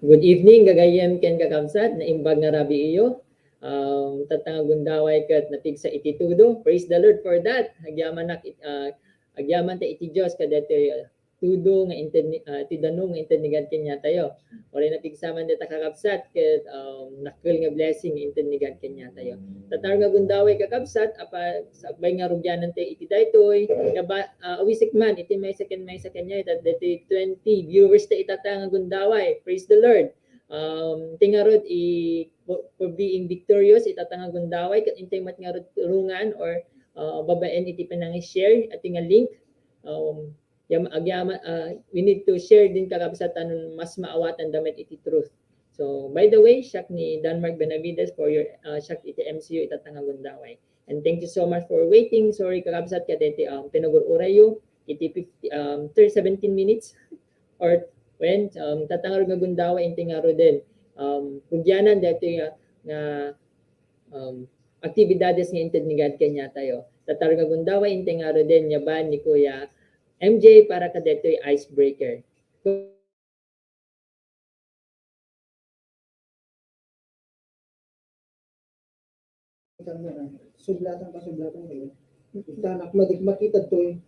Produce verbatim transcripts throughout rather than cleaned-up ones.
Good evening, gagayyem ken kakabsat, naimbag nga rabii iyo. Um, tatta nga gundaway ket napigsa iti tudo. Praise the Lord for that. Agyamanak it-, ah, agyaman ta iti Dios kadaytoy, ah, tudo nga inted-, ah, ti danum nga inted ni God kaniatayo. Uray napigsa man dayta kakabsat ket, um, dakkel nga blessing nga inted ni God kaniatayo. Tatta nga gundaway kakabsat, apa, sakbay nga rugianan tayo iti daytoy, nga ba, ah, awisik man iti maysa ken maysa kaniatayo, daytoy twenty viewers ta itatta nga gundaway. Praise the Lord. Um, ti ngarud i-, for, for being victorious, itatta nga gundaway, ket intay met ngarud rungan or, uh, babaen iti panangi-share, ati nga link. Um, yam-, agyama-, uh, we need to share din, kakabsat, ta no mas maawatan da met iti truth. So, by the way, siak ni Denmark Benavides for your, uh, siak iti M C U itatta nga gundaway. And thank you so much for waiting. Sorry, kakabsat, kadeti, um, pinagur-urayyo iti fifty, um, thirty, seventeen minutes. Or when, um, tatta nga gundaway, intay ngaruden, um, rugianan daytoy nga, nga, um, aktibidades nga inted ni God kaniatayo. Tatta nga gundaway, intay ngaruden, yaban ni Kuya M J para kadaytoy icebreaker. Sublatan ka, sublatan kayo. Ita, nak, madik-, makita to eh.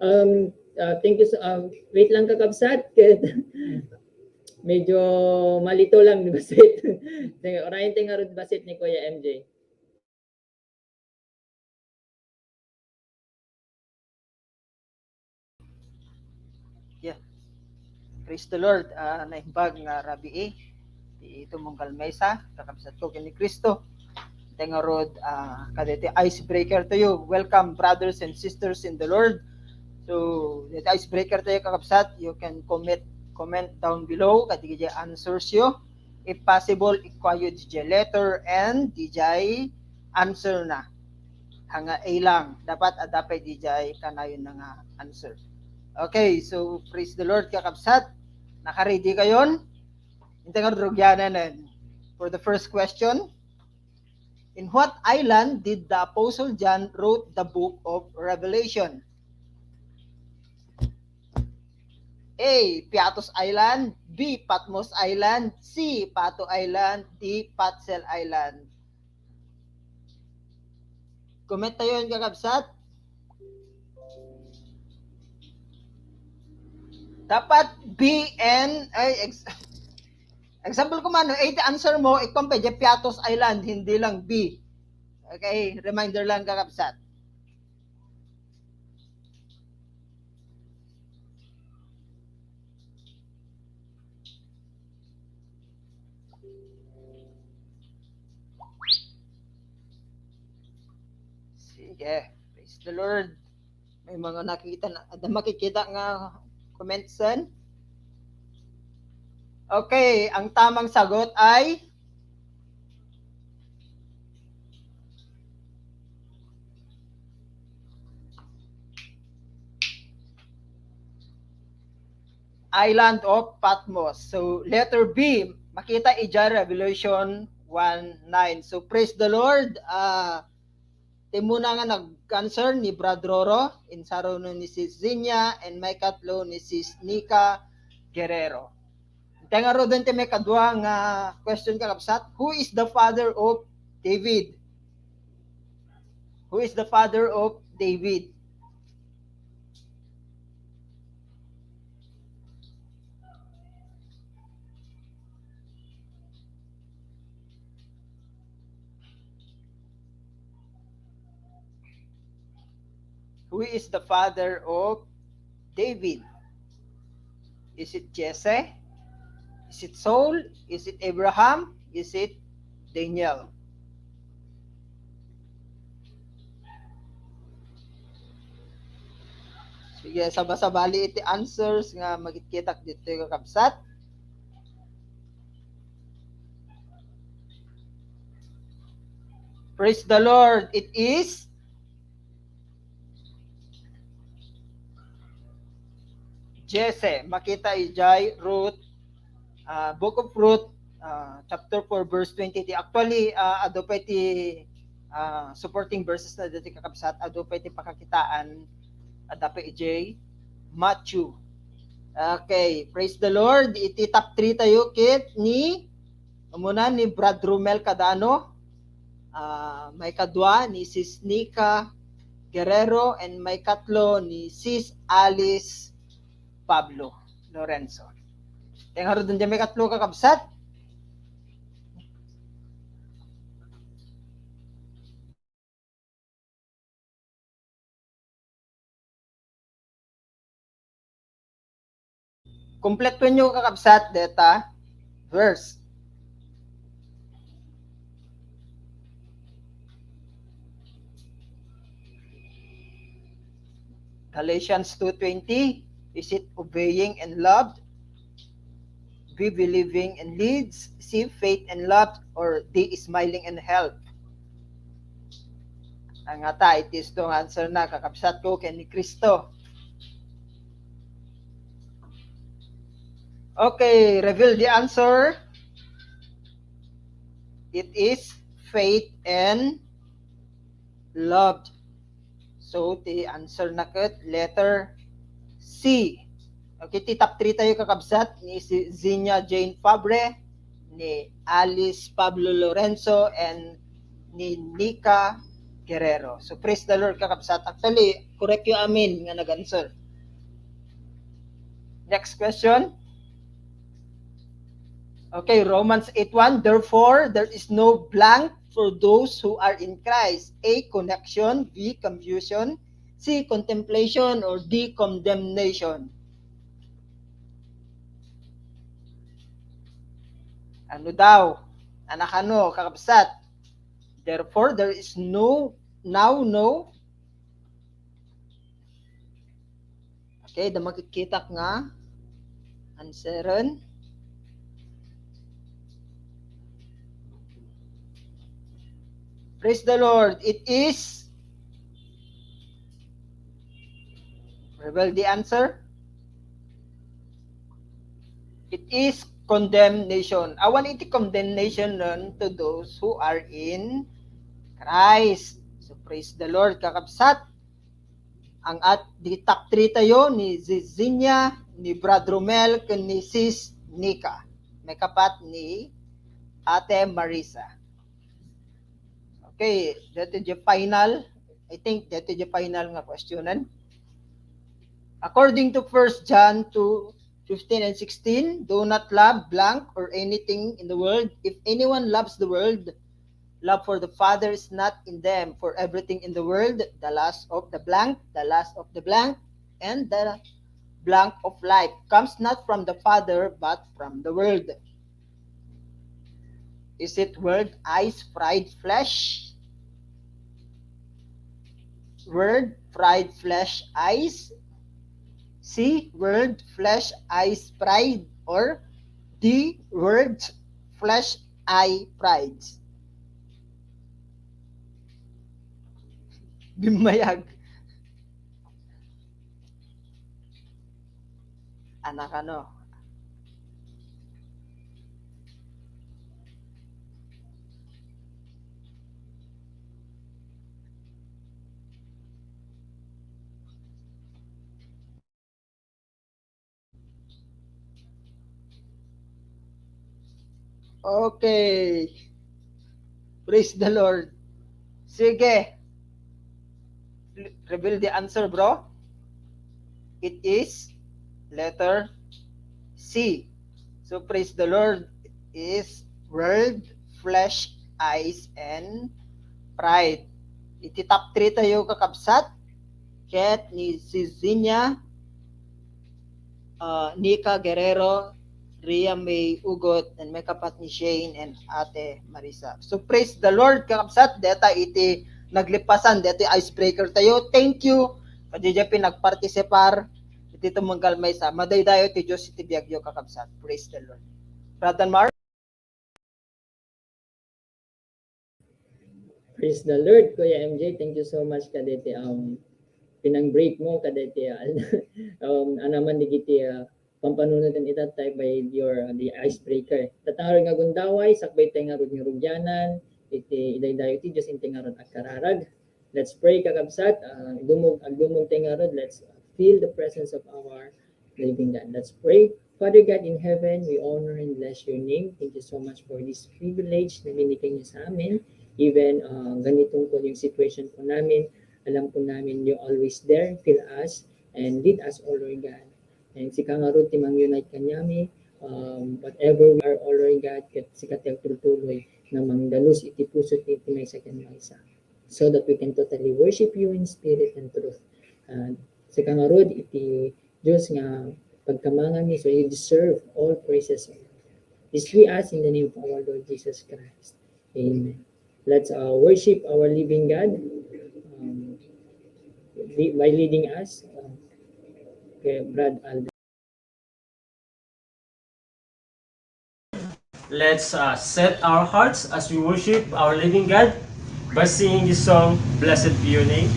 Um, ah, thank you so, um, wait lang, kakabsat. Medyo malito lang ni basit. Sige, urayen tayo ngarud basit ni Kuya M J. Yeah. Praise the Lord. Ah, naimbag nga rabii ti tumunggal maysa, kakabsat ko ken ni Cristo. Tay ngarud, ah, kadaytoy icebreaker tayo. Welcome, brothers and sisters in the Lord. So, daytoy icebreaker tayo, kakabsat. You can comment, comment down below, kadagiti answers yo. If possible, ikkuayo didiay letter and didiay answer na. Anga A lang. Dapat adda pay didiay kanayon na nga answer. Okay, so praise the Lord, kakabsat. Naka-ready kayon? Intay nga rugianan. For the first question, in what island did the Apostle John wrote the book of Revelation? A, Piatos Island. B, Patmos Island. C, Pato Island. D, Patzel Island. Comment tayo, kakabsat. Dapat B and, ay, ex-, example ko man, no, A ti answer mo, ikkuam pay diay Piatos Island, hindi lang B. Okay, reminder lang, kakabsat. Sige, praise the Lord. May mga nakikita na, ada makikita nga comments dyan. Okay, ang tamang sagot ay Island of Patmos. So, letter B, makita idiay Revelation one nine. So, praise the Lord. Ah, ti umuna nga nag-answer ni Brad Roro, insaruno ni Sis Zinia, and maikatlo ni Sis Nika Guerrero. Intay ngaruden ti maikadua nga question, kakabsat. Who is the father of David? Who is the father of David? Who is the father of David? Is it Jesse? Is it Saul? Is it Abraham? Is it Daniel? Sige, sabasabali iti answers nga makitkitak ditoy, kakabsat. Praise the Lord. It is Jesse. Makita idiay Ruth, ah, Book of Ruth, ah, chapter four, verse twenty-three. Actually, ah, adu pay ti, ah, supporting verses na dati, kakabsat, adu pay ti pakakitaan, adda pay idiay Matthew. Okay, praise the Lord. Iti top three tayo, ket ni, umuna ni Brad Romel Cadano, ah, maikadua ni Sis Nika Guerrero, and maikatlo ni Sis Alice Pablo Lorenzo. Kaya nga rod, diay maikatlo, kakabsat. Kumpletuenyo, kakabsat, deta verse. Galatians two twenty, is it obeying and loved? Be believing and leads, C, faith and love, or D, smiling and help? Ang ata, it is to answer na, kakabsat ko, ken ni Cristo. Okay, reveal the answer. It is faith and love. So, ti answer na ket letter C. Okay, ti top three tayo, kakabsat, ni si Zinia Jane Fabre, ni Alice Pablo Lorenzo, and ni Nika Guerrero. So, praise the Lord, kakabsat. Actually, correct you amin nga nag-answer. Next question. Okay, Romans eight one, "Therefore, there is no blank for those who are in Christ." A, connection. B, confusion. C, contemplation. Or D, condemnation. Ano daw? Anak, ano, kakabsat? Therefore, there is no, now no. Okay, da makikita nga answeren. Praise the Lord. It is, well, the answer, it is condemnation. Awan iti condemnation to those who are in Christ. So, praise the Lord, kakabsat. Ang at, di top three tayo, ni Zizinia, ni Brad Romel, ken ni Sis Nika. Maikapat ni Ate Marisa. Okay, that is the final. I think that is the final nga questionan. According to First John two fifteen and sixteen, "Do not love blank or anything in the world. If anyone loves the world, love for the Father is not in them. For everything in the world, the lust of the blank, the lust of the blank, and the blank of life comes not from the Father, but from the world." Is it world, eyes, pride, flesh? World, pride, flesh, eyes. C, world, flesh, eyes, pride. Or D, world, flesh, eye, pride. Bimmayag. Anak, ano? Okay. Praise the Lord. Sige. Reveal the answer, bro. It is letter C. So, praise the Lord. It is world, flesh, eyes, and pride. Iti top three tayo, kakabsat. Ket ni Zizinia, ah, Nika Guerrero, Ria May Ugot, and maikapat ni Shane and Ate Marisa. So, praise the Lord, kakabsat, deta iti naglipasan, deta icebreaker tayo. Thank you. Kadaydiay pinagpartisipar iti tumunggal maysa. Madaydayaw ti Dios iti biagyo, kakabsat. Praise the Lord. Brother Mar? Praise the Lord, Kuya M J. Thank you so much kadaydi, um, pinang-break mo kadaydi, uh, um, anaman digiti, uh, pampanunoten ita tay by your, uh, the icebreaker. Ita ta ngarud nga gundaway, sakbay tay ngarud nga rugianan, iti idaydayaw ti Dios, inti ngarud agkararag. Let's pray, kakabsat. Uh, agdumog, agdumog tay ngarud. Let's feel the presence of our living God. Let's pray. Father God in heaven, we honor and bless your name. Thank you so much for this privilege na binigay niyo sa amin. Even, uh, ganitong po yung situation po namin, alam po namin you're always there. Fill us and lead us, O Lord God. And sika ngarud ti mang-unite kaniami, um, whatever we are, O Lord God, ket sika ti agtultuloy nga mangdalus iti puso ti, ti maysa ken maysa, so that we can totally worship you in spirit and truth. And sika ngarud iti Dios nga pagkamanganmi, so you deserve all praises, O Lord. This we ask in the name of our Lord Jesus Christ. Amen. Let's, uh, worship our living God, um, le-, by leading us, uh, kay Brad Alden. Let's, uh, set our hearts as we worship our living God by singing this song, Blessed Be Your Name.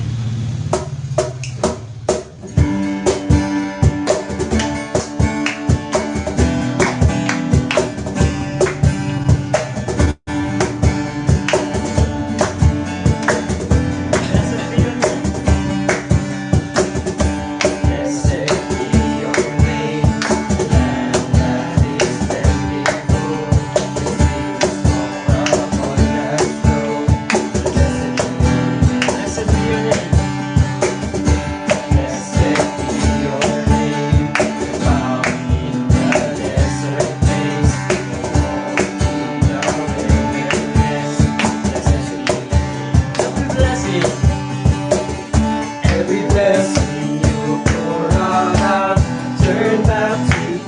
Every blessing you pour out, turn back to me.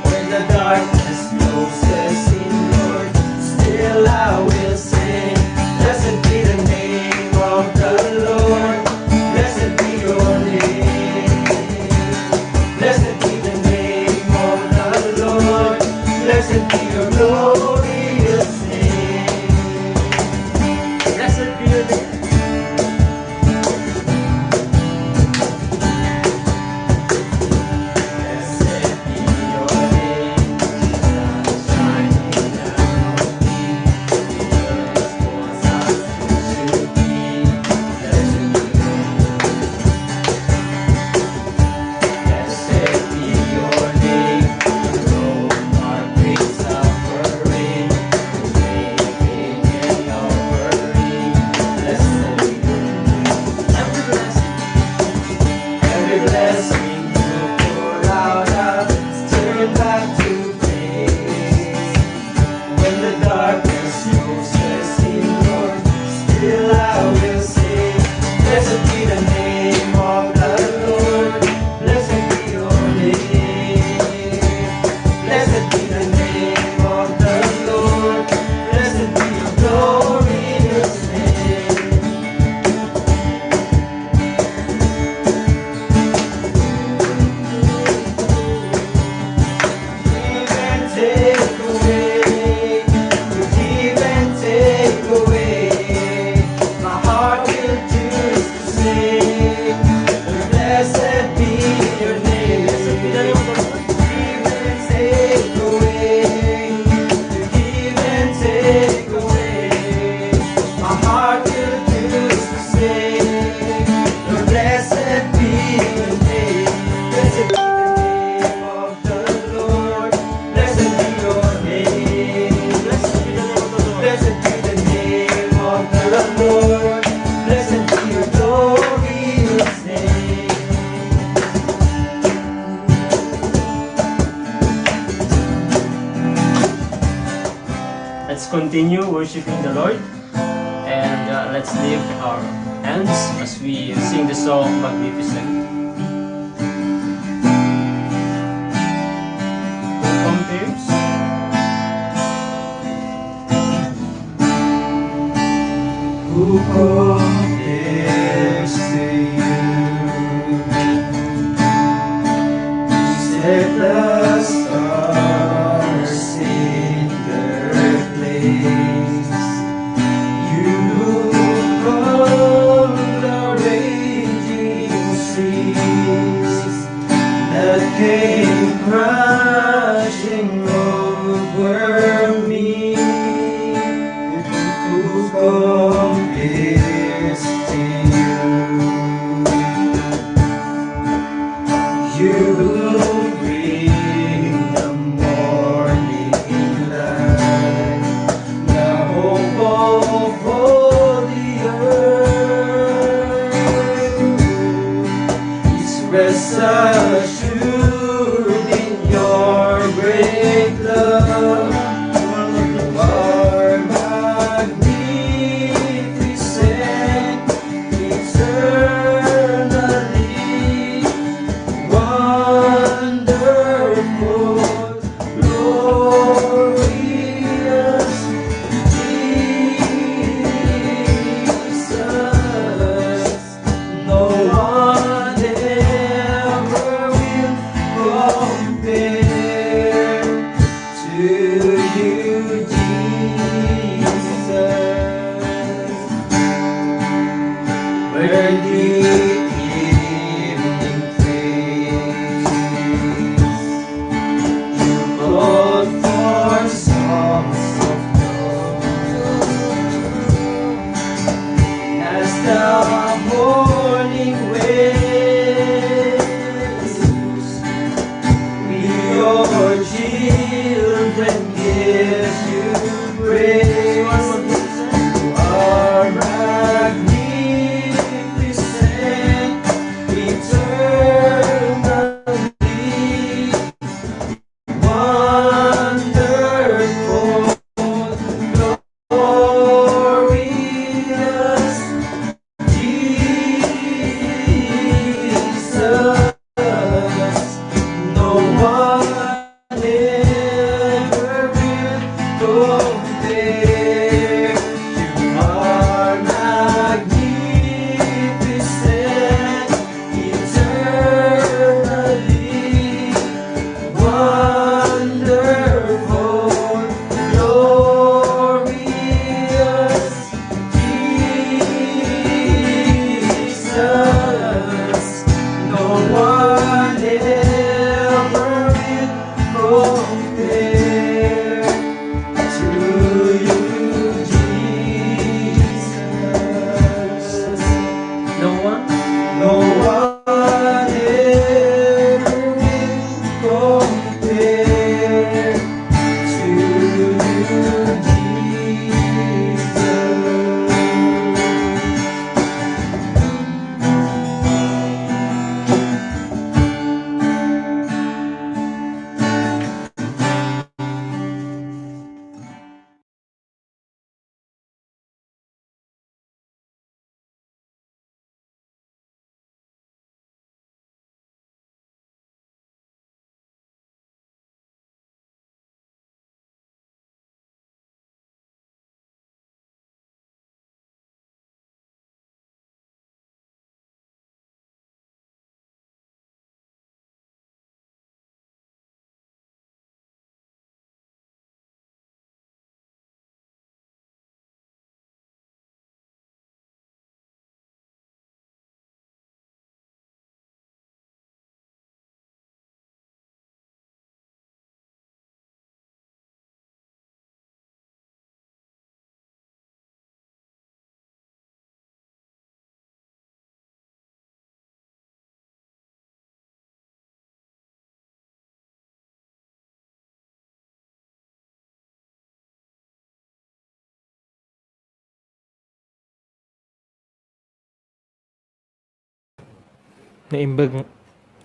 When the darkness closes in, Lord, still I will sing. Blessed be the name of the Lord. Blessed be your name. Blessed be the name of the Lord. Blessed be your glorious name. Blessed be your name. Every blessing you pour out, I'll turn back to praise. When the darkness closes in, Lord, still I will sing. Blessed be the name of the Lord. Blessed be your name. Blessed be the name of the Lord. Blessed be your glorious name. Give and take away, give and take away. My heart will choose to sing. Blessed be your name. Give and take away, give and take away. My heart will choose to sing. Lord, blessed be your name. Blessed be the name of the Lord. Blessed be your name. Blessed be the name of the Lord. Blessed be the name of the Lord. Blessed be your glorious name. Let's continue worshiping the Lord, and, uh, let's lift our hands as we sing the song Magnificent. Who compares? Who compares to you? You set the stars in their place. You rule the raging seas. came crashing over me. Who compares to you? You bring the morning light, the hope of all the earth is rest assured in your great love. You are magnificent, eternally wonderful, glorious Jesus. No one ever will compare to you, Jesus. Worthy giving praise. You called for songs of joy as the morning waves. We, your children, give you praise. You are magnificent, eternally wonderful, glorious Jesus. No one ever will compare. You are magnificent, eternally wonderful, glorious Jesus. No one ever will compare to you, Jesus. No one, no one ever will compare to you, Jesus. Naimbag,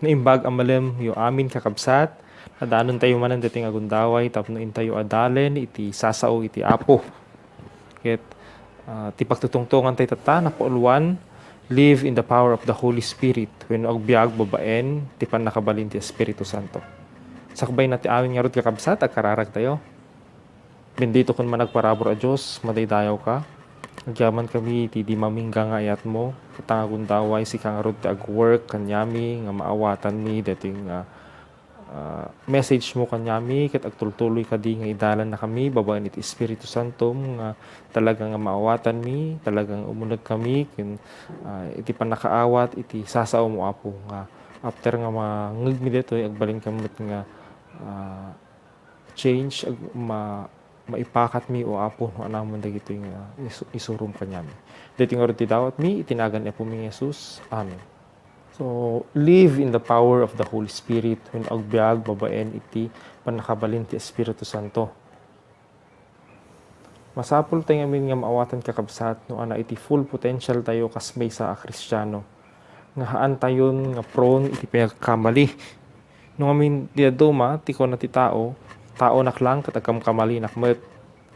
naimbag a malem yo amin, kakabsat. Adanontayo manen daytoy nga gundaway tapno intayo adalen iti sasao iti Apo. Ket, ah, ti pagtutungtongan tayo tatta, napauluan, live in the power of the Holy Spirit, wenno agbiag babaen ti pannakabalin ti Espiritu Santo. Sakbayna ti amin ngarud, kakabsat, agkararag tayo. Bendito ken managparabur a Dios, madaydayaw ka. Agyaman kami iti di mamingga nga ayat mo, ket ta nga gundaway, sika ngarud ti agwork kaniami nga maawatanmi daytoy nga, ah, message mo kaniami, ket agtultuloy kadi nga idalanna kami babaen iti Espiritu Santom nga talaga nga maawatanmi, talaga nga umuneg kami ken, ah, iti pannakaawat iti sasao mo, Apo, nga After nga mangngegmi daytoy, agbalinkan met nga, ah, change, ag-, ma-, maipakatmi, O Apo, no anaman dagitoy nga isu-, isurom kaniami. Daytoy ngarud ti dawatmi, iti nagan ni Apomi nga Jesus. Amen. So, live in the power of the Holy Spirit wenno agbiag babaen iti pannakabalin ti Espiritu Santo. Masapul tayo ngamin nga maawatan, kakabsat, no ania iti full potential tayo kas maysa a Kristiano, nga haantayon nga prone iti pagkamali. No ngamin ti dadduma, ti kuna ti tao, "Taonak lang ket agkamkamalinak met."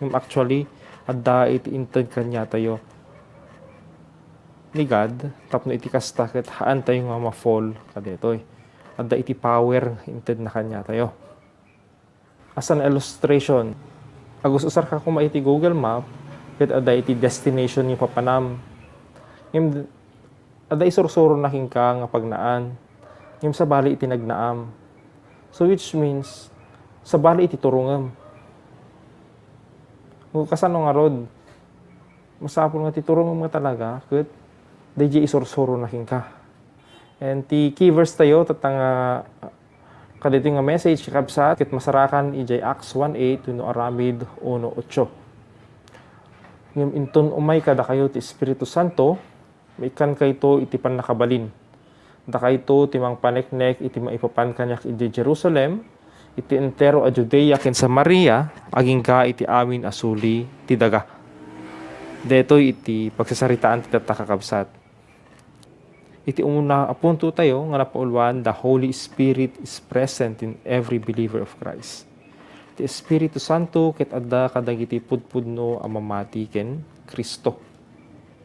Ngem actually, adda iti inted kaniatayo ni God tapno iti kasta ket haantayo nga ma-fall kadaytoy. Adda iti power nga intedna kaniatayo. As an illustration, agus-usarka koma iti Google Map ket adda iti destination nga papanam. Ngem adda isursurona kenka nga pagnaan, ngem sabali iti nagnaam. So, which means, sabali iti turongem. Kasano ngarud? Masapul nga ti turongem nga talaga ket daydiay isursurona kenka. And ti key verse tayo, tatta nga kadaytoy nga message, kakabsat, ket masarakan idiay Acts one eight wenno Aramid uno ocho. Ngem inton umay kadakayo ti Espiritu Santo, maikkankayto iti pannakabalin. Dakayto ti mangpaneknek iti maipapan kaniak idiay Jerusalem, iti entero a Judea ken Samaria, agingga iti amin a suli ti daga. Daytoy iti pagsasaritaan ti tatta, kakabsat. Iti umuna a punto tayo nga napauluan, the Holy Spirit is present in every believer of Christ. Ti Espiritu Santo ket adda kadagiti pudpudno a mamati ken Cristo.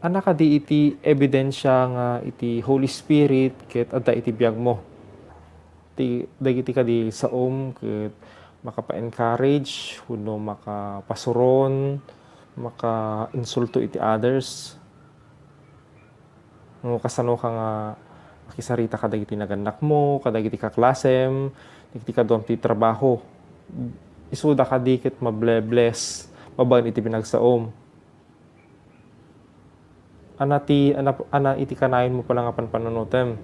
Ania kadi iti ebidensia nga iti Holy Spirit ket adda iti biagmo? Ti, dagiti kadi saom ket makapa-encourage wenno makapasuron, makainsulto iti others. No kasano ka nga makisarita kadagiti nagannakmo, kadagiti kaklasem, dagiti kaduam ti trabaho, isuda kadi ket mable-bless babaen iti pinagsaom. Ania ti, ania, ania iti kanayonmo pala nga panpanunotem?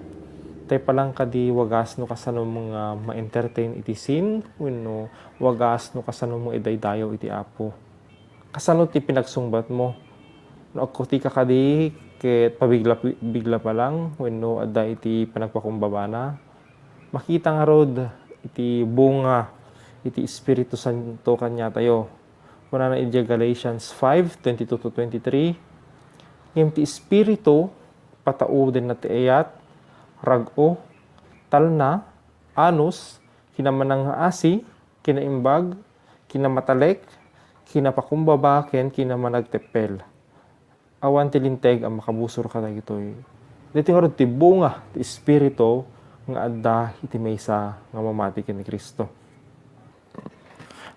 Tay pala kadi wagas no kasano nga ma-entertain iti scene wenno wagas no kasano nga idaydayaw iti Apo. Kasano ti pinagsungbatmo? No agkutika kadi ket pabigla-bigla pa lang wenno adda iti panagpakumbabana? Makita ngarud iti bunga iti Espiritu Santo kaniatayo. Kunana idiay Galatians five twenty-two to twenty-three, "Ngem ti Espiritu, pataudenna ti ayat, rag-o, talna, anus, kinamanangngaasi, kinaimbag, kinamatalek, kinapakumbaba, ken kinamanagteppel. Awan ti linteg a makabusor kadagitoy." Daytoy ngarud ti bunga ti Espiritu nga adda iti maysa nga mamati ken ni Cristo.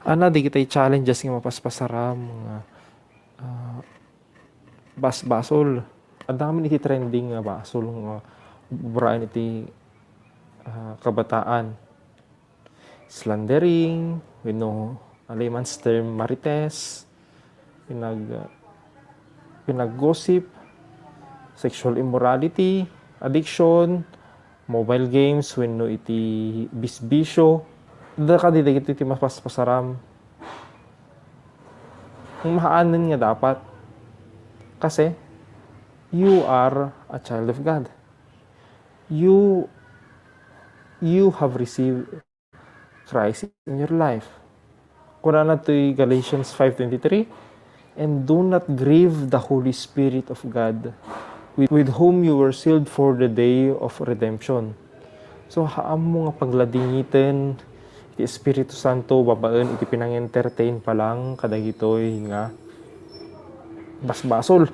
Ania dagiti challenges nga mapaspasaram nga, ah, basbasol? Adda ngamin iti trending nga basol nga ubraen iti, ah, kabataan. Slandering, wenno a layman's term, marites, pinag-, pinag-gossip, sexual immorality, addiction, mobile games, wenno iti bisbisyo. Adda kadi dagiti ti mapaspasaram. Ngem haanen nga dapat. Kasi, you are a child of God. You, you have received Christ in your life. Kunana toy Galatians five twenty-three, "And do not grieve the Holy Spirit of God, with, with whom you were sealed for the day of redemption." So, haanmo nga pagladingiten ti Espiritu Santo babaen iti pinang-entertain pa lang kadagitoy nga basbasol.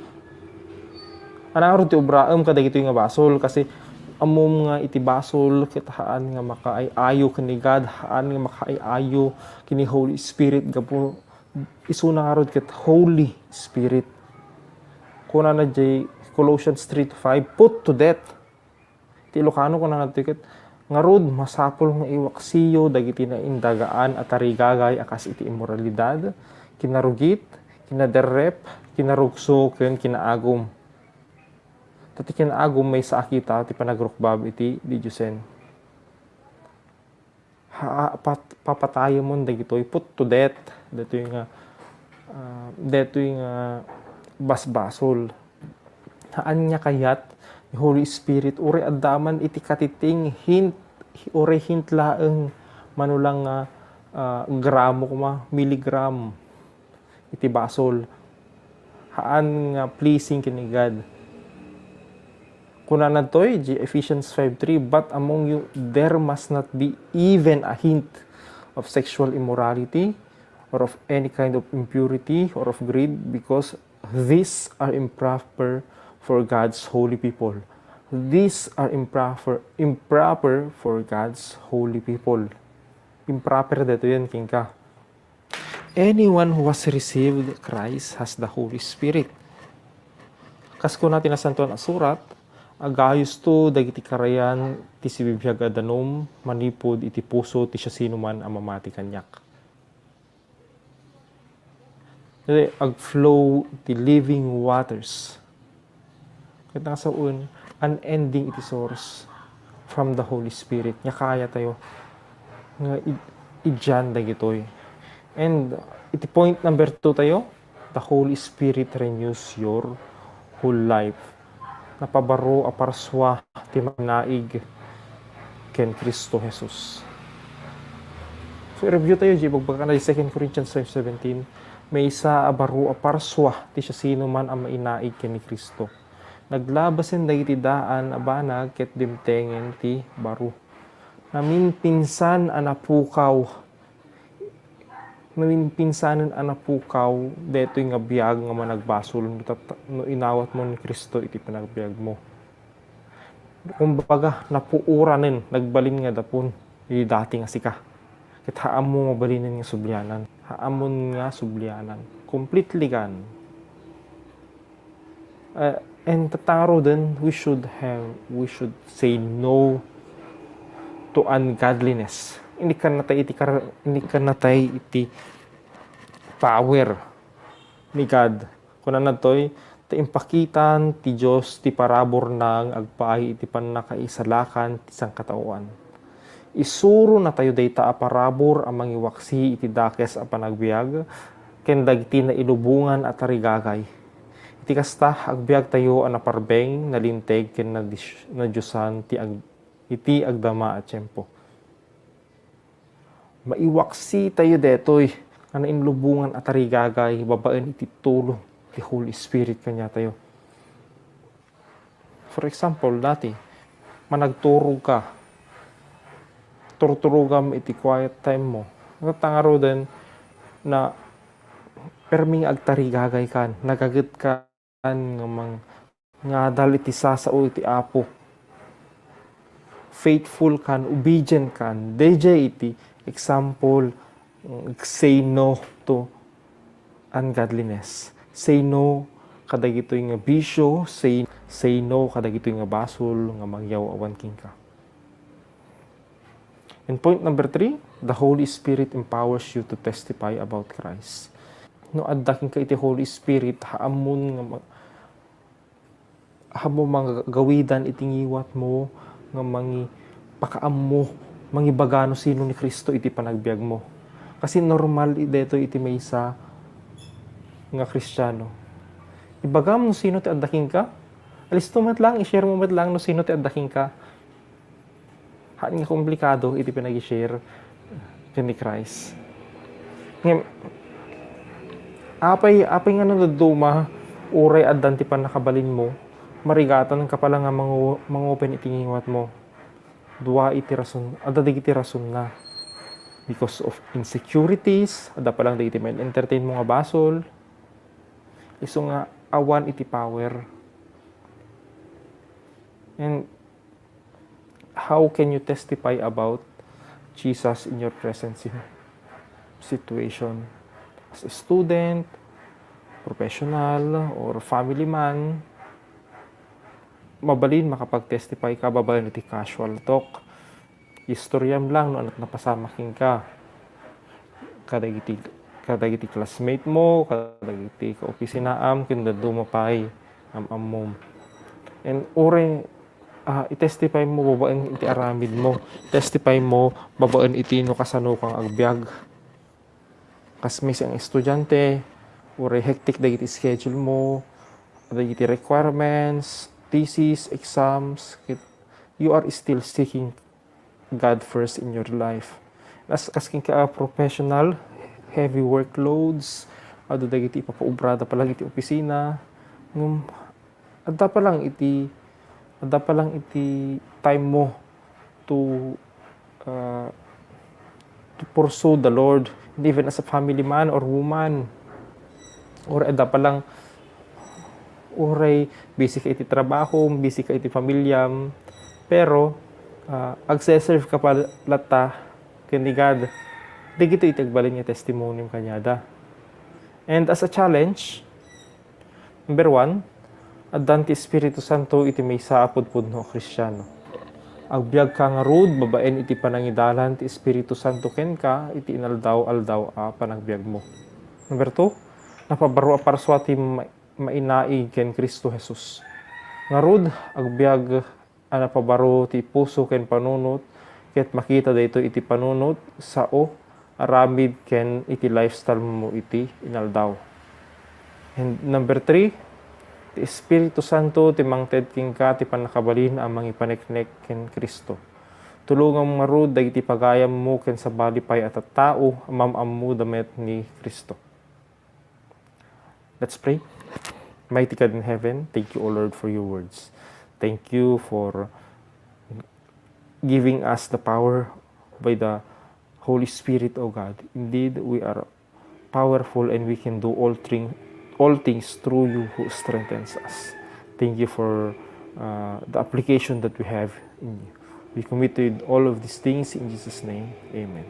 Ania ngarud ti ubraem kadagitoy nga basol? Kasi ammom nga iti basol ket haan nga makaay-ayo ken ni God, haan nga makaay-ayo ken ni Holy Spirit gapu isuna ngarud ket Holy Spirit. Kunana diay Colossians three to five, "Put to death." Ti Ilocano, kunana ditoy ket, "Ngarud, masapul nga iwaksiyo dagiti naindagaan a tarigagay a kas iti immoralidad, kinarugit, kinaderrep, kinarukso, ken kinaagum." Ta ti kinaagum maysa a kita ti panagrukbab iti didiosen. ha-, pat-, papatayemon dagitoy, put to death, daytoy nga, ah, daytoy nga basbasol. Haan nga kayat ni Holy Spirit, uray adda man iti katiting, hint, uray hint laeng, mano lang nga, ah, gramo koma, miligram iti basol. Haan nga pleasing ken ni God. Kunana toy, di Ephesians five three, "But among you, there must not be even a hint of sexual immorality, or of any kind of impurity, or of greed, because these are improper for God's holy people." These are improper, improper for God's holy people. Improper daytoy kenka. Anyone who has received Christ has the Holy Spirit. Kas kuna ti Nasantoan a Surat, agayusto dagiti karayan ti sibibiag a danum manipud iti puso ti siasinoman a mamati kaniak. Daytoy, agflow ti living waters. Ket nga sawen, unending iti source from the Holy Spirit. Nga kaya tayo nga id-, idian dagitoy. And iti point number two tayo, the Holy Spirit renews your whole life. Napabaro a parsua ti manginaig ken Cristo Jesus. So, i-review tayo, di ibagbaga na di Second Corinthians five seventeen, maysa a baro a parsua ti siasinoman a mainaig ken ni Cristo. Naglabasen dagiti daan a banag ket dimtengen ti baro. Naminpinsan a napukaw. Naminpinsanen a napukaw daytoy nga biag nga managbasol no tat-, no inawatmo ni Cristo iti panagbiagmo. Kumbaga, napuoranen, nagbalin nga dapon iti dati nga sika. Ket haammo mabalinen nga sublianan. Haamon nga sublianan. Completely gone. Uh, and tatta ngaruden, we should have, we should say no to ungodliness. Inikkan natay iti kar-, inikkan natay iti power ni God. Kunana toy, ta impakitan ti Dios ti paraburna nga agpaay iti pannakaisalakan ti sangkataoan. Isuro natayo dayta a parabur a mangiwaksi iti dakes a panagbiag ken dagiti nailubongan a tarigagay. Iti kasta, agbiagtayo a naparbeng, nalinteg ken nadis-, nadiosan ti ag-, iti agdama a tiempo. Maiwaksi tayo detoy nga nainlubongan a tarigagay babaen iti tulong ti Holy Spirit kaniatayo. For example, dati, managturog ka, turturogam iti quiet time mo. Tatta ngaruden na permi nga agtarigagay kan, nagaget kan nga mang-, ngadal iti sasao iti Apo. Faithful kan, obedient kan. Dayjay iti example, mm, say no to ungodliness. Say no kadagitoy nga bisyo, say, say no kadagitoy nga basol nga mangyaw-awan kenka. And point number three, the Holy Spirit empowers you to testify about Christ. No adda kenka iti Holy Spirit, haamon nga ma-, haammo manggawidan iti ngiwatmo nga mangipakaammo, mangibaga no sino ni Cristo iti panagbiagmo. Kasi normal i-, detoy iti maysa nga Kristiano. Ibagam no sino ti adda kenka. Alisto met lang, i-share mo met lang no sino ti adda kenka. Haan nga komplikado iti panag-share ken ni Christ. Ngem, apay, apay nga no dadduma, uray addan ti pannakabalinmo, marigatan ka pala nga mangu-, mangupen iti ngiwatmo. Dua iti rason, adda dagiti rasonna. Because of insecurities, adda pa lang dagiti ma-entertain mo nga basol. Isu nga awan iti power. And how can you testify about Jesus in your present si-, situation? As a student, professional, or family man, mabalin makapag-testify ka babaen iti casual talk. Istoryam lang no ania ti napasamak kenka. Kadagiti, kadagiti classmate mo, kadagiti kaopisinaam, ken dadduma pay, am-ammom. And uray, ah, i-testify mo babaen iti aramid mo. Testify mo babaen iti no kasano kang agbiag. Kas maysa nga estudiante, uray hectic dagiti schedule mo, dagiti requirements, thesis, exams, ket you are still seeking God first in your life. As, kas kenka a professional, heavy workloads, adu dagiti ipapaubrada pa lang iti opisina, ngem adda pa lang iti, adda pa lang iti time mo to, uh, to pursue the Lord, and even as a family man or woman, or adda pa lang, uray busy ka iti trabaho, busy ka iti pamilyam, pero, uh, agse-serve ka pa latta ken ni God. Dagitoy iti agbalin nga testimonium kaniada. And as a challenge, number one, addan ti Espiritu Santo iti maysa a pudpudno a Kristiano. Agbiagka ngarud babaen iti panangidalan ti Espiritu Santo kenka iti inaldaw-aldaw a panagbiagmo. Number two, napabaro a parsua ti ma-, mainaig ken Cristo Jesus. Ngarud, agbiag a napabaro ti puso ken panunot, ket makita daytoy iti panunot, sao, aramid ken iti lifestyle mo iti inaldaw. And number three, ti Espiritu Santo ti mangted kenka ti pannakabalin a mangipaneknek ken Cristo. Tulongam ngarud dagiti pagayammo ken sabali pay a tattao a mam-ammoda met ni Cristo. Let's pray. Mighty God in heaven, thank you, O Lord, for your words. Thank you for giving us the power by the Holy Spirit, O God. Indeed, we are powerful and we can do all thing-, all things through you who strengthens us. Thank you for, uh, the application that we have in you. We commit to you all of these things in Jesus' name. Amen.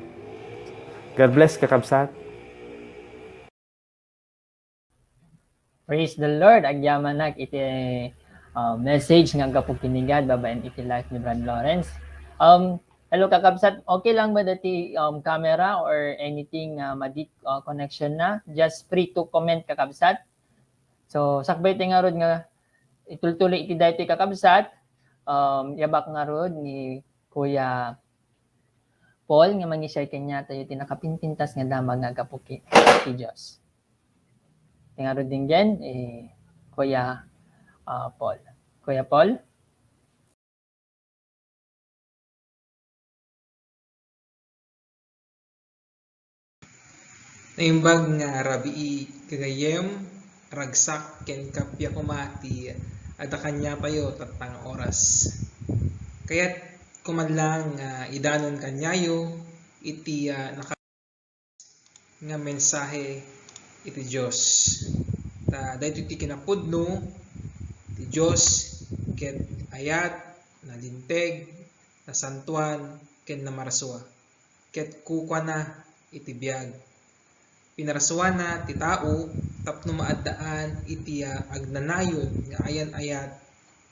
God bless, kakabsat. Praise the Lord. Agyamanak iti, uh, message nga aggapu ken ni God babaen iti life ni Brad Lawrence. Um, hello, kakabsat. Okay lang ba dati, um, camera or anything, uh, madi, uh, connection na? Just free to comment, kakabsat. So, sakbay ti ngarud nga itultuloy iti daytoy, kakabsat. Um, yabak ngarud ni Kuya Paul nga mangi-share kaniatayo ti nakapinpintas nga damag nga aggapu ken ti Dios. Ti ngarud dinggen, eh, Kuya, ah, Paul. Kuya Paul? Naimbag nga rabii, gagayyem, ragsak, ken kappia koma ti adda kaniatayo tatta nga oras. Kayat ko man lang nga idanon kaniayo iti, ah, naka-, nga mensahe iti Dios. Ta daytoy ti kinapudno ti Dios ket ayat, nalinteg, nasantoan, ken namarsua, ket kukuana iti biag. Pinarsuana ti tao tapno maaddaan iti, ah, agnanayon nga ayan-ayat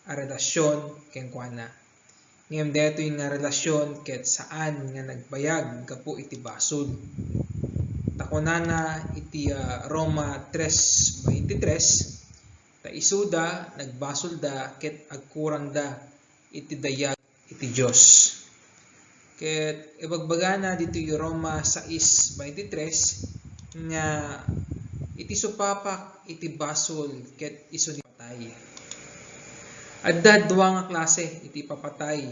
a relasyon kenkuana. Ngem daytoy nga relasyon ket saan nga nagbayag gapu iti basol. Ta kunana iti, ah, Roma tres veintitrés, ta isuda nagbasolda ket agkurangda iti dayag iti Dios. Ket ibagbagana ditoy Roma sais veintitrés nga iti supapak iti basol ket isu ni patay. Adda dua nga klase iti ipapatay.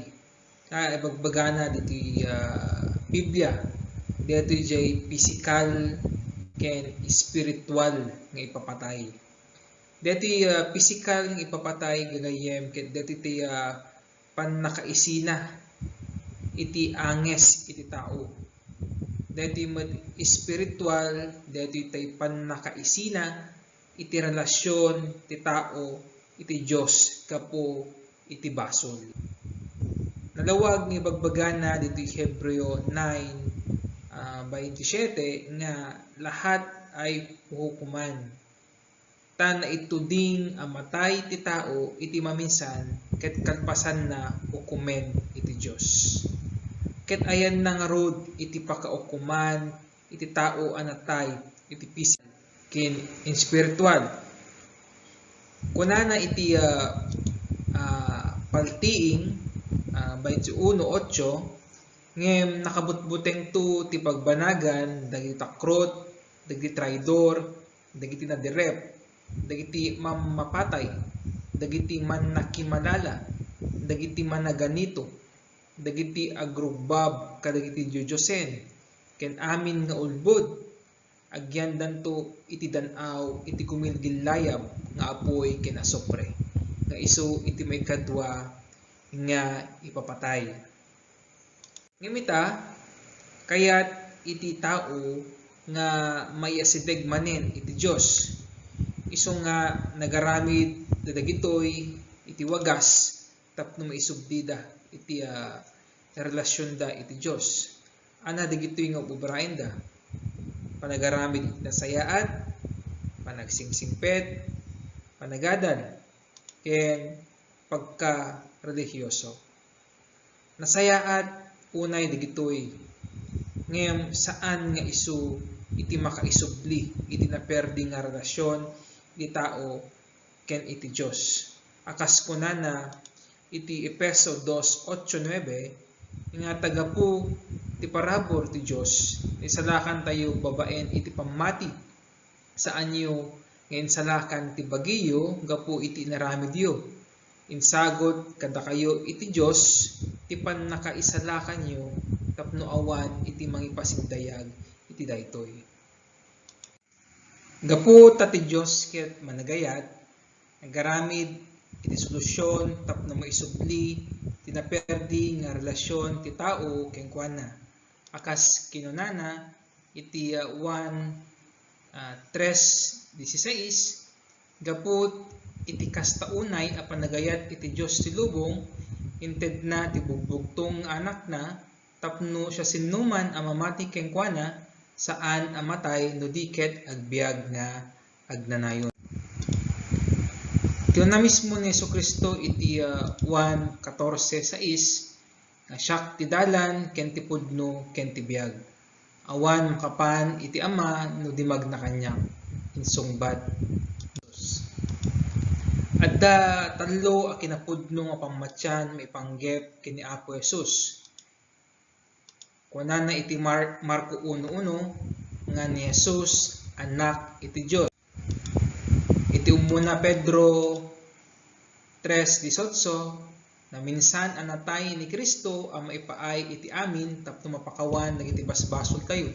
Kaya ibagbagana ditoy, ah, Biblia, ditoy jay pisikal ken espiritual nga ipapatay. Ditoy, ah, pisikal nga ipapatay gagayyem ket ditoy ti, ah, pannakaisina iti anges iti tao. Daytoy met espiritual, daytoy tay pannakaisina iti relasyon ti tao iti Dios gapu iti basol. Nalawag nga ibagbagana ditoy Hebreo nine, ah, twenty-seven nga lahat ay huhukuman. Ta naituding a matay ti tao iti maminsan ket kalpasanna ukomen iti Dios. Ket ayanna ngarud iti pakaukoman iti tao a natay iti pisikal ken espiritual. Kunana iti, ah, ah, Paltiing, ah, twenty-one ocho, ngem nakabutbutengto ti pagbanagan dagiti takrot, dagiti traidor, dagiti nadirrep, dagiti mammapatay, dagiti mannakimalala, dagiti managanito, dagiti agrugbab kadagiti diosen, ken amin nga ulbod, agyandanto iti dan-aw iti gumilgillayab nga apuy ken asupre, nga isu iti maikadua nga ipapatay. Ngem ita, kayat iti tao nga maiasideg manen iti Dios, isu nga nagaramid dagitoy iti wagas tapno maisubdida iti, ah, relasionda iti Dios. Ania dagitoy nga ubraenda? Panagaramid iti nasayaat, panagsingsimpet, panagadal, ken pagkarelihioso. Nasayaat unay dagitoy, ngem saan nga isu iti makaisubli iti naperdi nga relasion iti tao ken iti Dios. A kas kunana iti Efeso dos ocho nuebe, nga ta gapu ti parabur ti Dios, naisalakantayo babaen iti pammati. Saanyo nga insalakan ti bagiyo gapu iti inaramidyo. Insagut kadakayo iti Dios ti pannakaisalakanyo tapno awan iti mangipasindayag iti daytoy. Gapu ta ti Dios ket managayat, nagaramid iti solusion tapno maisubli ti naperdi nga relasion ti tao kenkuana. A kas kinunana iti, ah, Juan, ah, tres dieciséis, gapu iti kasta unay a panagayat iti Dios ti lubong, intedna ti bugbugtong nga Anakna, tapno siasinoman a mamati kenkuana, saan a matay no di ket agbiag nga agnanayon. Kinuna mismo ni Jesu-Cristo iti, ah, Juan catorce seis, nga, "Siak ti dalan, ken ti pudno, ken ti biag. Awan makapan iti Ama no di magna kaniak," insungbat. Adda tallo a kinapudno nga pammatian maipanggep ken ni Apo Jesus. Kunana iti Mar-, Marco uno uno nga ni Jesus anak iti Dios. Iti umuna Pedro tres dieciocho, naminsan a natay ni Cristo a maipaay iti amin tapno mapakawan dagiti basbasoltayo.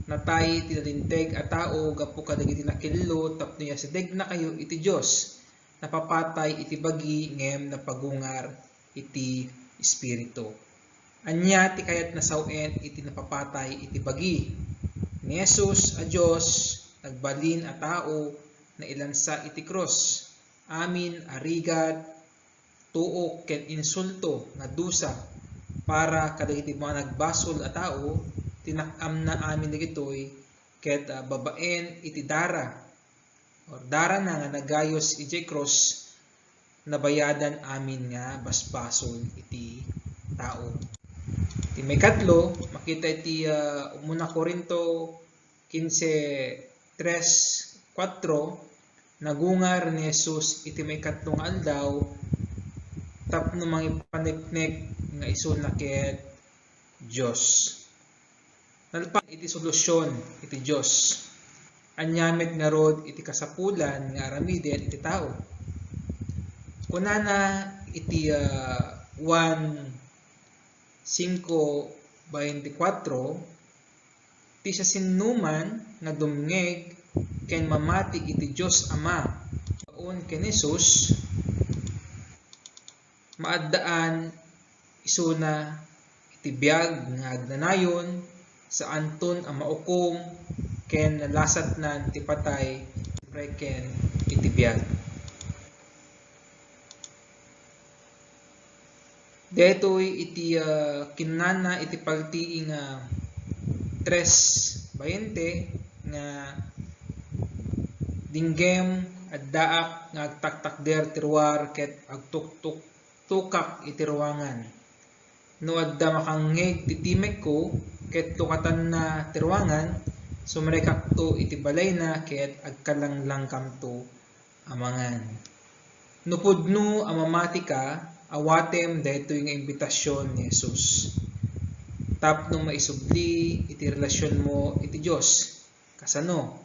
Natay ti nalinteg a tao gapu kadagiti nakillo tapno iasidegnakayo iti Dios. Napapatay iti bagi ngem napagungar iti espiritu. Ania ti kayatna sawen iti napapatay iti bagi? Ni Jesus a Dios, nagbalin a tao, nailansa iti krus. Amin a rigat, tuok ken insulto nga dusa para kadagiti managbasol a tao, tinak-amna amin dagitoy ket, ah, babaen iti dara or darana nga nagayus idiay krus, nabayadan amin nga basbasol iti tao. Iti maikatlo, makita iti, ah, umuna Corinto quince tres, kuatro, nagungar ni Jesus iti maikatlo nga aldaw tapno mangipaneknek nga isuna ket Dios. Nalpas iti solusion iti Dios. Ania met ngarud iti kasapulan nga aramiden iti tao? Kunana iti, ah, Juan cinco veinticuatro, "Ti siasinoman nga dumngeg ken mamati iti Dios Ama, aun ken Jesus, maaddaan isuna iti biag nga agnanayon, saanton a maukom, ken nalasatnan ti patay, ken iti biag." Daytoy iti, ah, kinunana iti paltiing nga tres veinte nga, "Dinggem, addaak nga agtaktakder ti ruar ket agtuktuktukak iti ruangan. No adda makangngeg ti timekko ket tukatanna ti ruangan, sumrekakto iti balayna ket agkalanglangkamto a mangan. No pudno a mamatika, awatem daytoy nga imbitasion ni Jesus tapno maisubli iti relasionmo iti Dios. Kasano?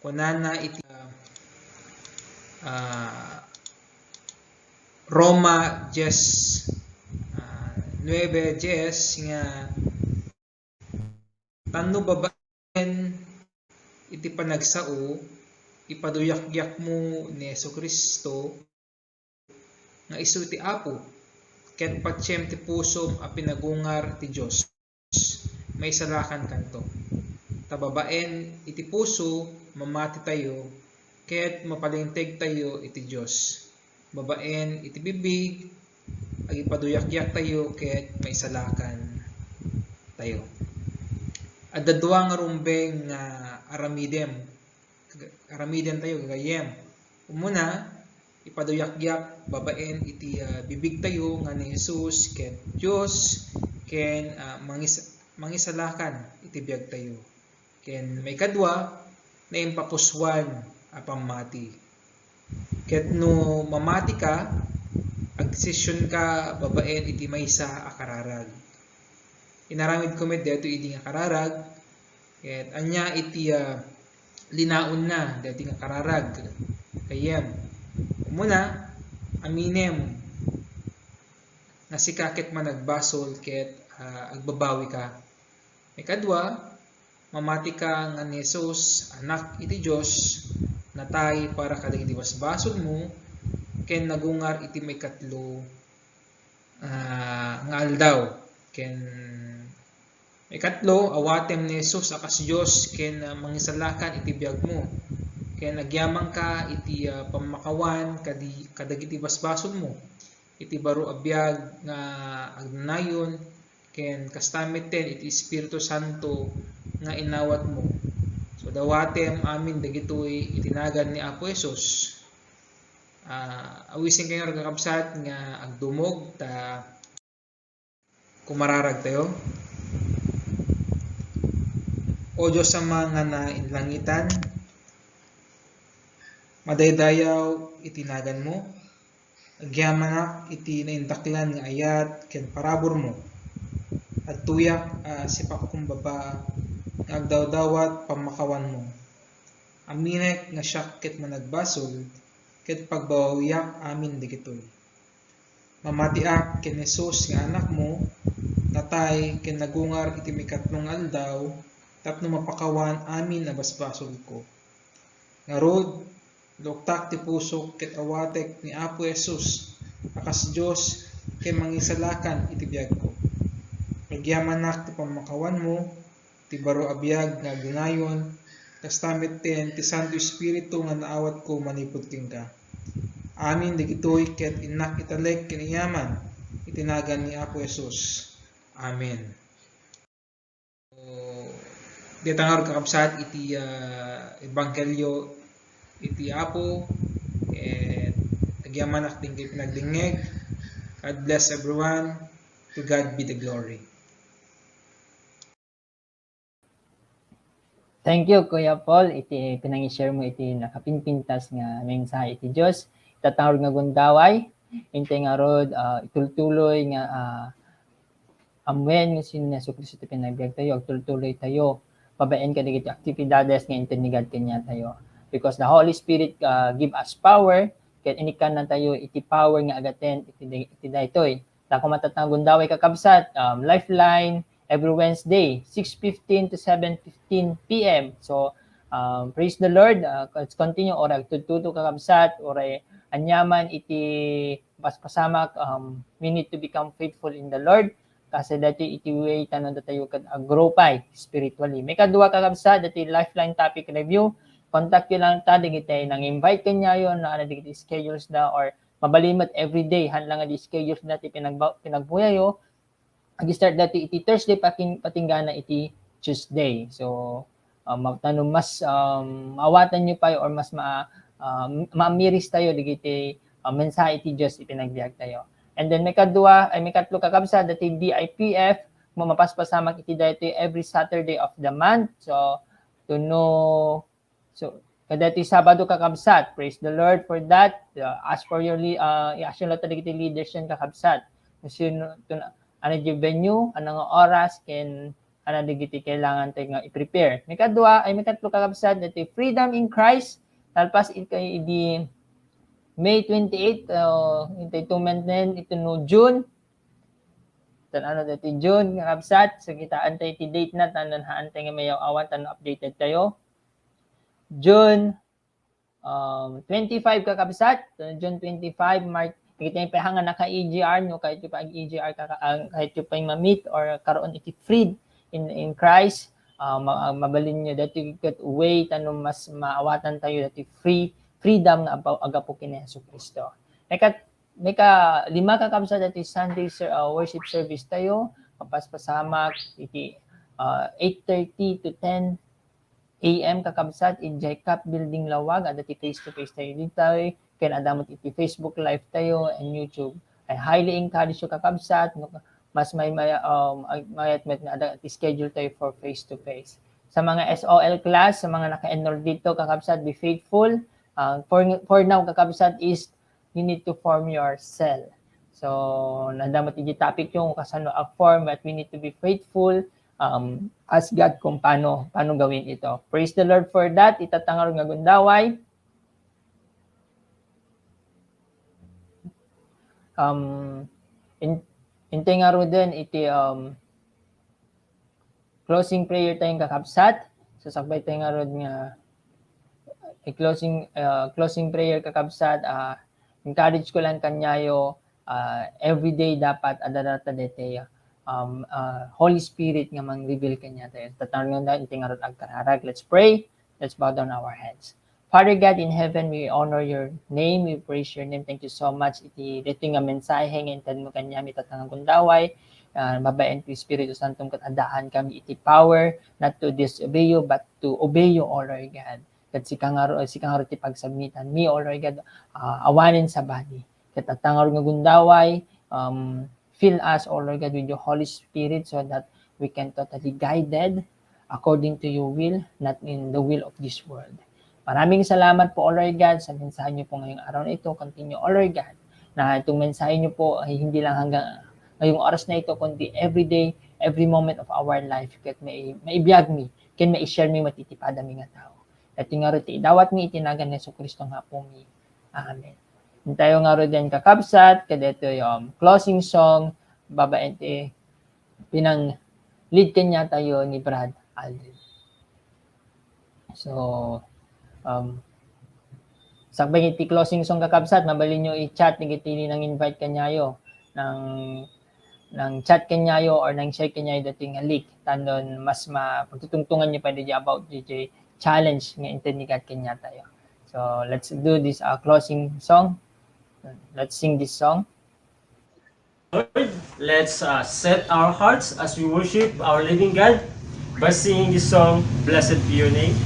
Kunana iti, ah, Roma dies, ah, nuebe dies nga tapno babaen iti panagsao, ipaduyakdiakmo ni Jesu-Cristo nga isu ti Apo, ket patiem ti pusom a pinagungar ti Dios, maisalakankanto. Ta babaen iti puso, mamatitayo, ket mapalingtegtayo iti Dios. Babaen iti bibig, agipaduyakdiaktayo ket maisalakantayo. Adda dua nga rumbeng nga aramidem, aramidentayo, gagayyem. Umuna, ipaduyakdiak babaen iti, ah, bibigtayo nga ni Jesus ket Dios ken, ah, mangis-, mangisalakan iti biagtayo. Ken maikadua, naimpapusuan a pammati. Ket no mamatika, agdesisionka babaen iti maysa a kararag. Inaramidko met daytoy idi nga kararag, ket ania iti, ah, linaonna daytoy nga kararag? Gayyem. Umuna, aminem nga sika ket managbasol ket, ah, agbabawika. Ikadua, mamatika nga ni Jesus, Anak iti Dios, natay para kadagiti basbasolmo, ken nagungar iti maikatlo, ah, nga aldaw. Ken ikatlo, awatem ni Jesus a kas Dios ken, ah, mangisalakan iti biagmo. Ken agyamanka iti, ah, pammakawan kadi-, kadagiti basbasolmo, iti baro a biag nga agnanayon, ken kasta metten iti Espiritu Santo nga inawatmo. So, dawatem amin dagitoy iti nagan ni Apo Jesus. Ah, awisenkayo, kakabsat, nga agdumog ta kumararag tayo. O Dios Ama nga nainlangitan, madaydayaw iti naganmo. Agyamanak iti naindaklan nga ayat ken paraburmo. Adtoyak a sipakumbaba nga agdawdawat pammakawanmo. Aminek nga siak ket managbasol, ket pagbabawiak amin dagitoy. Mamatiak ken Jesus nga Anakmo, natay ken nagungar iti maikatlo nga aldaw tapno mapakawan amin a basbasolko. Ngarud, luktak ti pusok ket awatek ni Apo Jesus a kas Dios ken Mangisalakan iti biagko. Agyamanak ti pammakawanmo, ti baro a biag nga agdanayon, kasta metten ti Santo Espiritu nga naawatko manipud kenka. Amin dagitoy ket innak italek ken iyaman iti nagan ni Apo Jesus. Amen. So, dita ngarud, kakabsat, iti, ah, ebanghelio iti Apo, ket agyamanak dagiti nagdengngeg. God bless everyone. To God be the glory. Thank you, Kuya Paul, iti pinangi-share mo iti nakapinpintas nga mensahe iti Dios. Ita ngarud nga gundaway, intay ngarud, ah, itultuloy nga, ah, ammuen nga sino ni Jesu-Cristo ti pinabiag tayo, agtultuloy tayo babaen kadagiti aktibidades nga intinigad kaniatayo. Because the Holy Spirit, ah, give us power, ket inikkannatayo iti power nga agaten iti, iti daytoy. Ta koma ita nga gundaway, kakabsat, um, Lifeline, every Wednesday, six fifteen to seven fifteen P M. So, um, praise the Lord. Uh, let's continue. Uray agtudtudo, kakabsat, uray aniaman iti paspasamak, um, we need to become faithful in the Lord. Kasi dati iti way tanan datayo ket aggrow pay spiritually. Maikadua, kakabsat, dati Lifeline topic review. Contact you lang ta, dagiti nang-invite kaniayo, no, ano, dagiti schedules da, or mabalin met everyday, han lang nga di schedules dati pinagba-, pinagbuyayo. Ag-start dati iti Thursday, pating-, patinggana iti Tuesday. So, um, ma-, tano mas, um, maawatanyo pay or mas ma-, um, maamiris tayo dagiti, um, mensahe iti Dios iti nagbiag tayo. And then, maikadua, ay, maikatlo, kakabsat, dati D I P F, ma-, mapaspasamak iti daytoy every Saturday of the month. So, to know, so, Kadaytoy Sabado, kakabsat. Praise the Lord for that. Uh, as for your le-, uh, i-assure latta dagiti leaders yan, kakabsat. Kung sino, tun-, ano di venue, ano nga oras, ken ano dagiti kailangan tayo nga i-prepare. Maikadua, ay, maikatlo, kakabsat, daytoy Freedom in Christ. Nalpas it-, kay idi May twenty-eight, uh, itay two months na yan, ito no June. Tan ano daytoy June, kakabsat. So, kitaan tayo ti date na, tan haantay nga mayaw-awan, tan updated tayo. June, um, twenty-five, kakabsat. Uh, June twenty-five, March, kita yung pahanga naka-E G R, no? Kahit yung pag-E G R, kaka-, ah, kahit yung pa'y ma-meet or karoon iti freed in, in Christ, ah, ma-, ah, mabalin nyo dati ket way tano mas maawatan tayo dati free, freedom nga agapu, agapu ken ni Jesu Cristo. Ket maika lima, kakabsat, dati Sunday ser-, ah, worship service tayo, mapaspasamak iti, ah, eight thirty to ten A M, kakabsat, idiay CAP Building Laoag, adda ti face-to-face tayo ditoy, ken adda met iti Facebook Live tayo and YouTube. I highly encourage you, kakabsat, no, mas may, may, um, ay, mayat met nga adda ti schedule tayo for face-to-face. Sa mga S O L class, sa mga naka-enroll dito, kakabsat, be faithful. Uh, for, for now, kakabsat, is you need to form your cell. So, nadamot iti topic yung kasano a form, but we need to be faithful, um, ask God kung paano, paano gawin ito. Praise the Lord for that. Itatangaro nga gundaway. Um, in, intay ngaruden iti, um, closing prayer tayong kakabsat. So, sakbay tayo ngarud nga i-closing, ah, closing prayer, kakabsat. Ah, encourage ko lang kanyayo, ah, everyday dapat adda ta daytoy, um, ah, Holy Spirit nga mang-reveal kaniatayo. Tatangan na, intay ngarud agkararag. Let's pray. Let's bow down our heads. Father God in heaven, we honor your name, we praise your name. Thank you so much iti daytoy nga mensahe nga intedmo kaniami, itatangaro nga gundaway, ah, babaen ti Espiritu Santo, ket addaan kami iti power not to disobey you, but to obey you, O Lord God. Ket sika ngarud, sika ngarud ti pagsubmitanmi, O Lord God, ah, awanen sabali. Ket addaan ngarud nga gundaway, um, fill us, O Lord God, with your Holy Spirit so that we can totally guided according to your will, not in the will of this world. Maraming salamat po, O Lord God, sa mensahe niyo po ngayong araw na ito. Continue, O Lord God, na itong mensahe niyo po ay hindi lang hanggang ngayong oras na ito, kundi every day, every moment of our life. Ket may, maibiag mi, ken mai-share mi, matitipada mi nga tao. Iti ngarud ti idawat mi iti nagan ni Jesu-Cristo nga Apo mi. Amen. Intayo ngaruden, kakabsat, kadaytoy, um, closing song, babaen ti pinang-lead kaniatayo ni Brad Aldrin. So, um, sakbay iti closing song, kakabsat, mabalin nyo i-chat dagiti nang-invite kaniayo, nang, nang-chat kaniayo or nang-share kaniayo daytoy nga link. Tan mas ma-, pagtutungtungan nyo pa daytoy about daytoy challenge nga inted ni God kaniatayo. So, let's do this, uh, closing song. Let's sing this song. Lord, let's, uh, set our hearts as we worship our living God by singing this song, Blessed Be Your Name.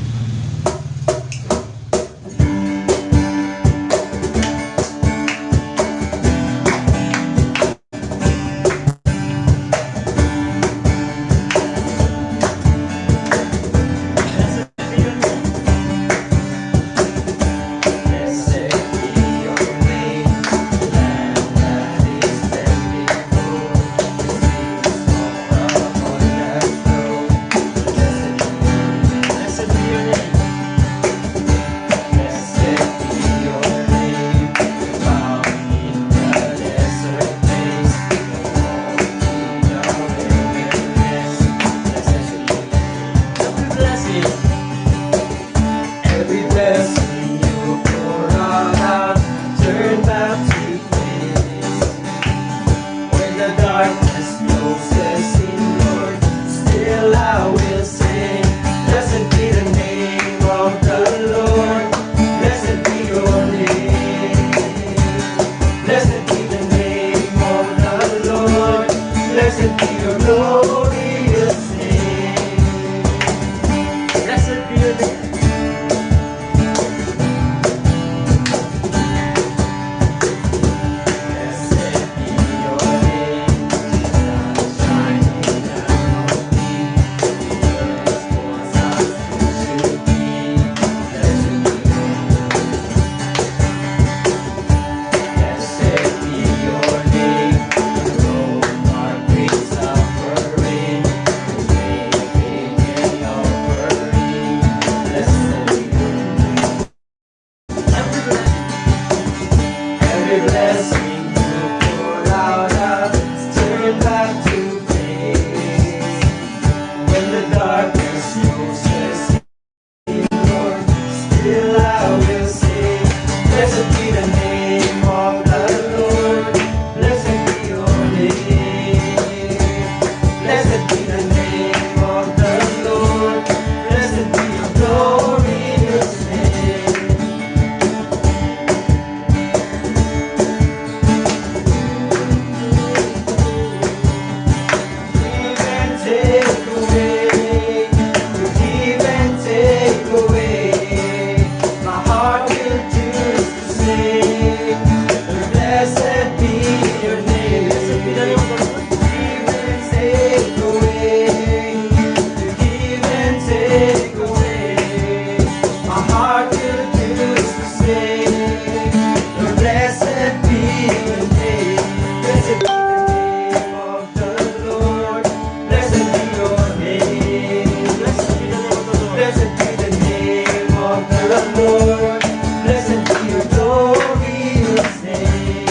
darkness, no cessation, Lord. Still I will sing. Blessed be the name of the Lord. Blessed be your name. Blessed be the name of the Lord. Blessed be your glorious name. Give and take away, you give and take away. My heart will choose to say, blessed be your name. Give and take away, you give and take away. My heart will choose to say, blessed be your name. Blessed be the name of the Lord. Blessed be your name. Blessed be the name of the Lord. Blessed be the name of the Lord. Blessed be your glorious name.